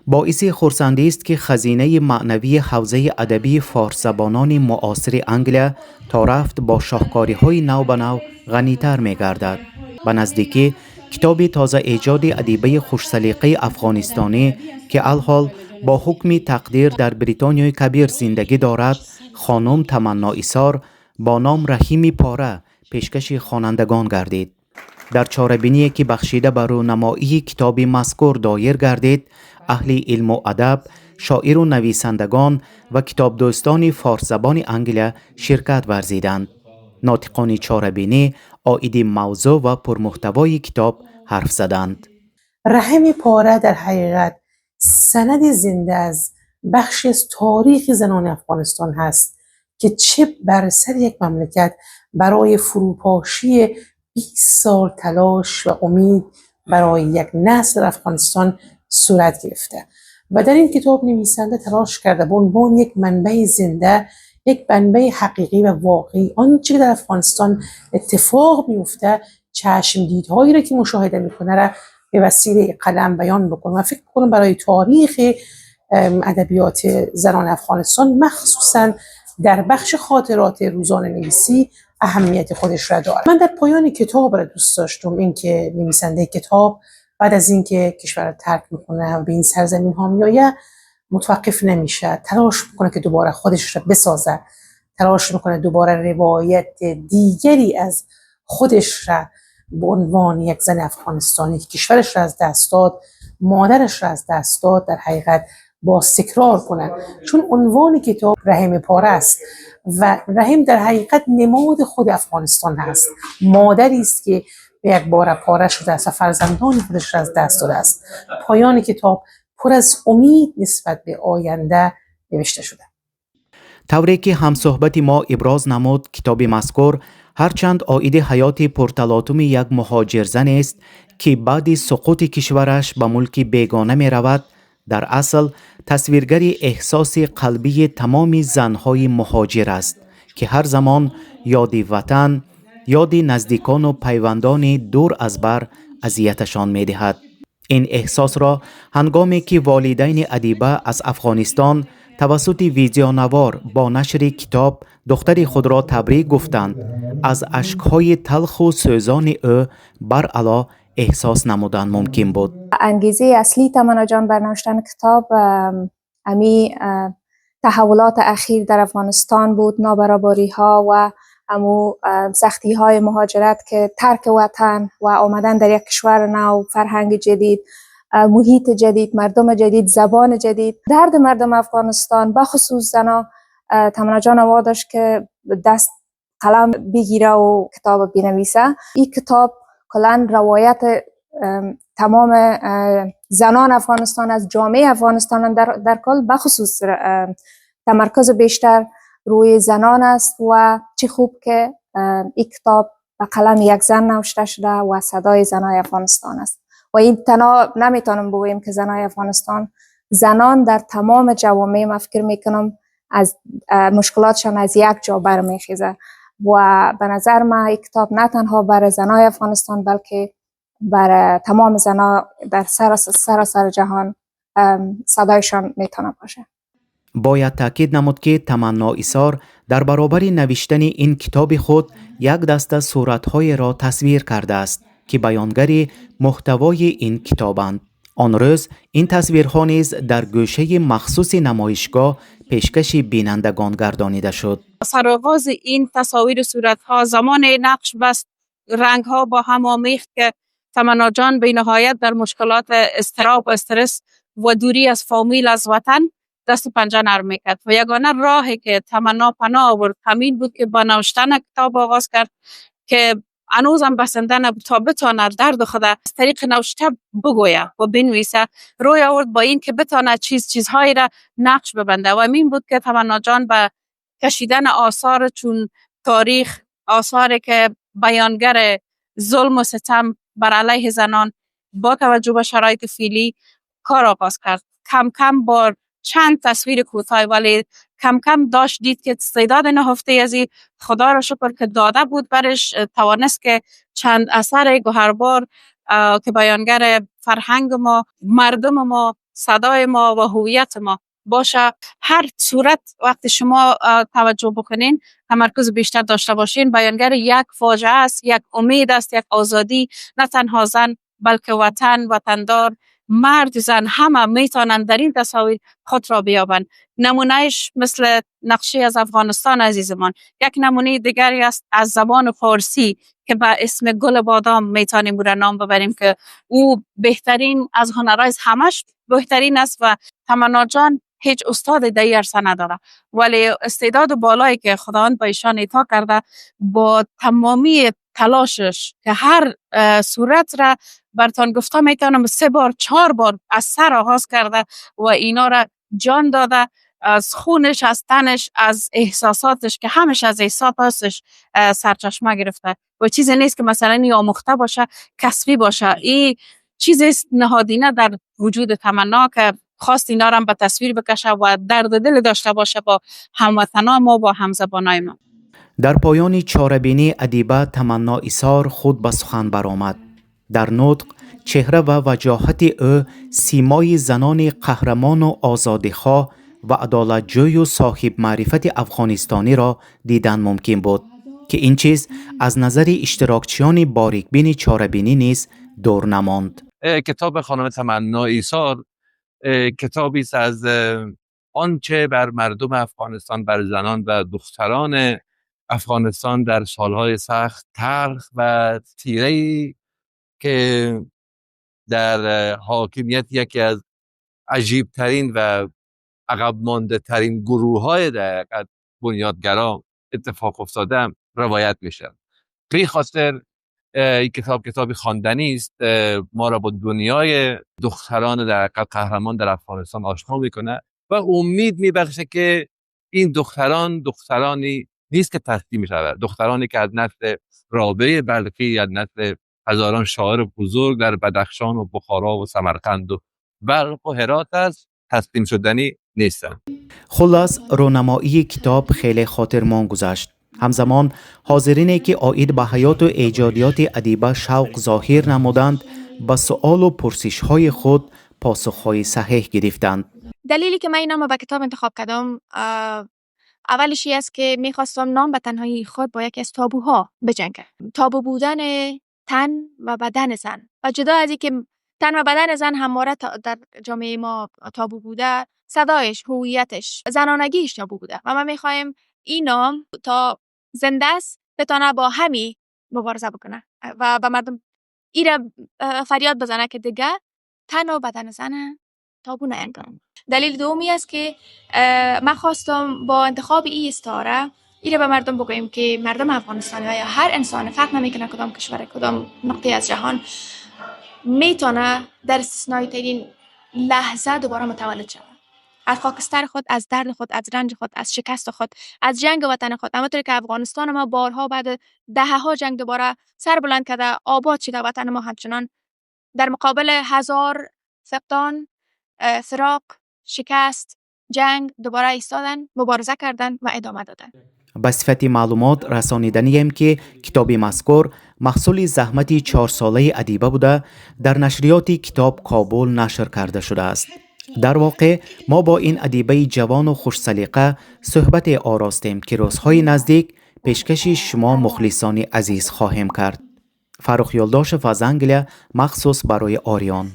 Боиси хурсандист, ки хазинаи маънавии ҳавзаи адабии форсзабонони муосири Англия то рафт бо шоҳкориҳои нав ба нав ғанитар мегардад. Ба наздикӣ китоби тозаэҷоди адибаи хушсалиқаи афғонистонӣ, ки алҳол бо ҳукми тақдир дар Бритониёи Кабир зиндагӣ дорад, хонум Таманно Исор бо ном «Раҳими пора» пешкаши хонандагон гардид. Дар чорабиние, ки бахшида ба рӯнамоии китоби мазкур доир гардид, аҳли илму адаб, шоиру нависандагон ва китобдӯстони форсзабони Англия ширкат варзиданд. Нотиқони чорабинӣ оиди мавзӯъ ва пурмуҳтавои китоб ҳарф заданд. رحم پاره در حقیقت سند زنده از بخشی از تاریخ زنان افغانستان هست که چه بر سر یک مملکت برای فروپاشی 20 سال تلاش و امید برای یک نسل در افغانستان صورت گرفته. و در این کتاب نویسنده تلاش کرده به عنوان یک منبع زنده، یک منبع حقیقی و واقعی، آنچه که در افغانستان اتفاق میفته، چشم دیدهایی را که مشاهده میکنه را به وسیله قلم بیان بکنه. و فکر کنم برای تاریخ ادبیات زنان افغانستان، مخصوصا در بخش خاطرات روزانه نویسی، اهمیت خودش را داره. من در پایان کتاب را دوست داشتم اینکه نویسنده کتاب بعد از اینکه کشور را ترک میکنه و به این سرزمین ها میآید، متوقف نمیشه، تلاش میکنه که دوباره خودش را بسازه، تلاش میکنه دوباره روایت دیگری از خودش را به عنوان یک زن افغانستانی که کشورش را از دست داد، مادرش را از دست داد، در حقیقت باز تکرار کنه. چون عنوان کتاب رحم پاره است و رحم در حقیقت نماد خود افغانستان هست، مادری است که به یک بار پاره شده است و فرزندان خودش را از دست داده است. پایان کتاب پر از امید نسبت به آینده نوشته شده. Тавре ки ҳамсӯҳбати мо иброз намуд, китоби мазкур ҳарчанд оиди ҳаёти пурталотуми як муҳоҷирзанест, ки баъди суқути кишвараш ба мулки бегона меравад, дар асл тасвиргари эҳсоси қалбии тамоми занҳои муҳоҷир аст, ки ҳар замон ёди ватан, ёди наздикону пайвандони дур аз бар азияташон медиҳад. Ин эҳсосро ҳангоме ки волидайни адиба аз Афғонистон тавассути видеонавор бо нашри китоб духтари худро табрик гуфтанд, аз ашкҳои талху сӯзони ӯ баръало эҳсос намудан мумкин буд. انگیزه اصلی تمنا جان بر نوشتن کتاب امی تحولات اخیر در افغانستان بود، نابرابری ها و امو سختی های مهاجرت که ترک وطن و آمدن در یک کشور نو، فرهنگ جدید، محیط جدید، مردم جدید، زبان جدید، درد مردم افغانستان، بخصوص زنا. تمنا جان واداشت که دست قلم بگیره و کتاب بنویسه. این کتاب کلا روایت تمام زنان افغانستان از جامعه افغانستان در کل، بخصوص تمرکز بیشتر روی زنان است و چه خوب که این کتاب به قلم یک زن نوشته شده و صدای زنای افغانستان است. و این تنها نمیتونم بگویم که زنای افغانستان، زنان در تمام جوامع ما فکر میکنم از مشکلاتشان از یک جا برمیخیزه و به نظر من این کتاب نه تنها برای زنای افغانستان، بلکه برای تمام زنها در سراسر جهان صدایشان میتونه باشه. Бояд таъкид намуд, ки Таманно Исор дар баробари навиштани ин китоби худ як даста суратҳоеро тасвир кардааст, ки баёнгари муҳтавои ин китобанд. Он рӯз ин тасвирҳо низ дар гӯшаи махсуси намоишгоҳ пешкаши бинандагон гардонида шуд. سرآغاز این تصاویر و صورتها زمان نقش بست، رنگ ها با هم آمیخت که تمنا جان به نهایت در مشکلات اضطراب و استرس و دوری از فامیل، از وطن دست پنجه نرم میکرد و یگانه راهی که تمنا پناه آورد همین بود که با نوشتن کتاب آغاز کرد که هنوزم بسنده نبود. تا بتانه درد خود از طریق نوشته بگویه و بنویسه، روی آورد با این که بتانه چیزهایی را نقش ببنده و همین بود که تمنا جان به کشیدن آثار چون تاریخ، آثاری که بیانگر ظلم و ستم بر علیه زنان با توجه به شرایط فعلی کار آغاز کرد. کم کم با چند تصویر کوتاه، ولی کم کم داشت دید که استعداد نهفته ازی خدا را شکر که داده بود برش، توانست که چند اثر گوهربار که بیانگر فرهنگ ما، مردم ما صدای ما و هویت ما باشه. هر صورت وقتی شما توجه بکنین، تمرکز بیشتر داشته باشین، بیانگر یک فاجعه است، یک امید است، یک آزادی. نه تنها زن بلکه وطن، وطندار، مرد، زن همه میتونن در این تصاویر خود را بیابند. نمونهش مثل نقشه از افغانستان عزیزمان. یک نمونه دیگری است از زبان فارسی که به اسم گل بادام میتونیم او را نام ببریم که او بهترین از هنرهای همش بهترین است و تمنا جان هیچ استاد در این عرصه نداره، ولی استعداد بالایی که خداوند به ایشان اعطا کرده، با تمامی تلاشش که هر صورت را برتان گفته میتونم سه بار چهار بار از سر آغاز کرده و اینا را جان داده، از خونش، از تنش، از احساساتش که همش از احساساتش سرچشمه گرفته و چیزی نیست که مثلا ای آموخته باشه، کسبی باشه. این چیزی است نهادینه در وجود تمنا که خواست اینا را به تصویر بکشه و درد دل داشته باشه با هموطنا ما، با همزبانای ما. در پایان چاره‌بینی ادیبه تمنا ایثار خود به سخن برآمد. در نطق، چهره و وجاهت او سیمای زنان قهرمان و آزادیخواه و عدالتجوی و صاحب معرفت افغانستانی را دیدن ممکن بود که این چیز از نظر اشتراکچیان باریکبین چاره‌بینی نیز دور نماند. کتاب خانم تمنا ایثار کتابی است از آنچه بر مردم افغانستان، بر زنان و دختران افغانستان در سالهای سخت، تلخ و تیره‌ای که در حاکمیت یکی از عجیبترین و عقب مانده ترین گروه های در بنیادگرا اتفاق افتاده روایت میشه. به خاطر این کتاب کتابی خواندنی است، ما را با دنیای دختران در قهرمان در افغانستان آشنا میکنه و امید میبخشه که این دختران دخترانی نیست که تسلیم شود، دخترانی که از نسل رابعه بلخی یا نسل هزاران شاعر بزرگ در بدخشان و بخارا و سمرقند و بلخ و هرات است، تسلیم شدنی نیستند. خلاص رونمایی کتاب خیلی خاطرمان گذشت. همزمان حاضرینی که عاید به حیات و ایجادیات ادیبه شوق ظاهر نمودند، به سؤال و پرسش های خود پاسخ های صحیح گرفتند. دلیلی که من این نام به کتاب انتخاب کردم، اولش است که میخواستم نام به تنهایی خود با یکی از تابوها بجنگه، تابو بودن تن و بدن زن. و جدا از اینکه تن و بدن زن همواره در جامعه ما تابو بوده، صدایش، هویتش، زنانگیش تابو بوده و ما میخوایم این نام تا زنده است بتانه با همی مبارزه بکنه و به مردم ایره فریاد بزنه که دیگه تن و بدن زن تابو نینگارن. دلیل دومی است که من خواستم با انتخاب این استعاره ایره به مردم بگوییم که مردم افغانستان و یا هر انسان، فرق نمیکنه کدام کشور، کدام نقطه از جهان، میتونه در استثنایی ترین لحظه دوباره متولد شود، از خاکستر خود، از درد خود، از رنج خود، از شکست خود، از جنگ وطن خود. همانطور که افغانستان ما بارها بعد دهه ها جنگ دوباره سر بلند کرده، آباد شده، وطن ما همچنان در مقابل هزار فقدان، فراق، شکست، جنگ دوباره ایستادن، مبارزه کردن و ادامه دادن. به صفت معلومات رسانیدنیم که کتاب مذکور محصول زحمت 4 ساله ادیبه بوده، در نشریات کتاب کابل نشر کرده شده است. در واقع ما با این ادیبه جوان و خوش سلیقه صحبت آراستیم که روزهای نزدیک پیشکش شما مخلصان عزیز خواهیم کرد. فرخ یولداشف از انگلیا، مخصوص برای آریان.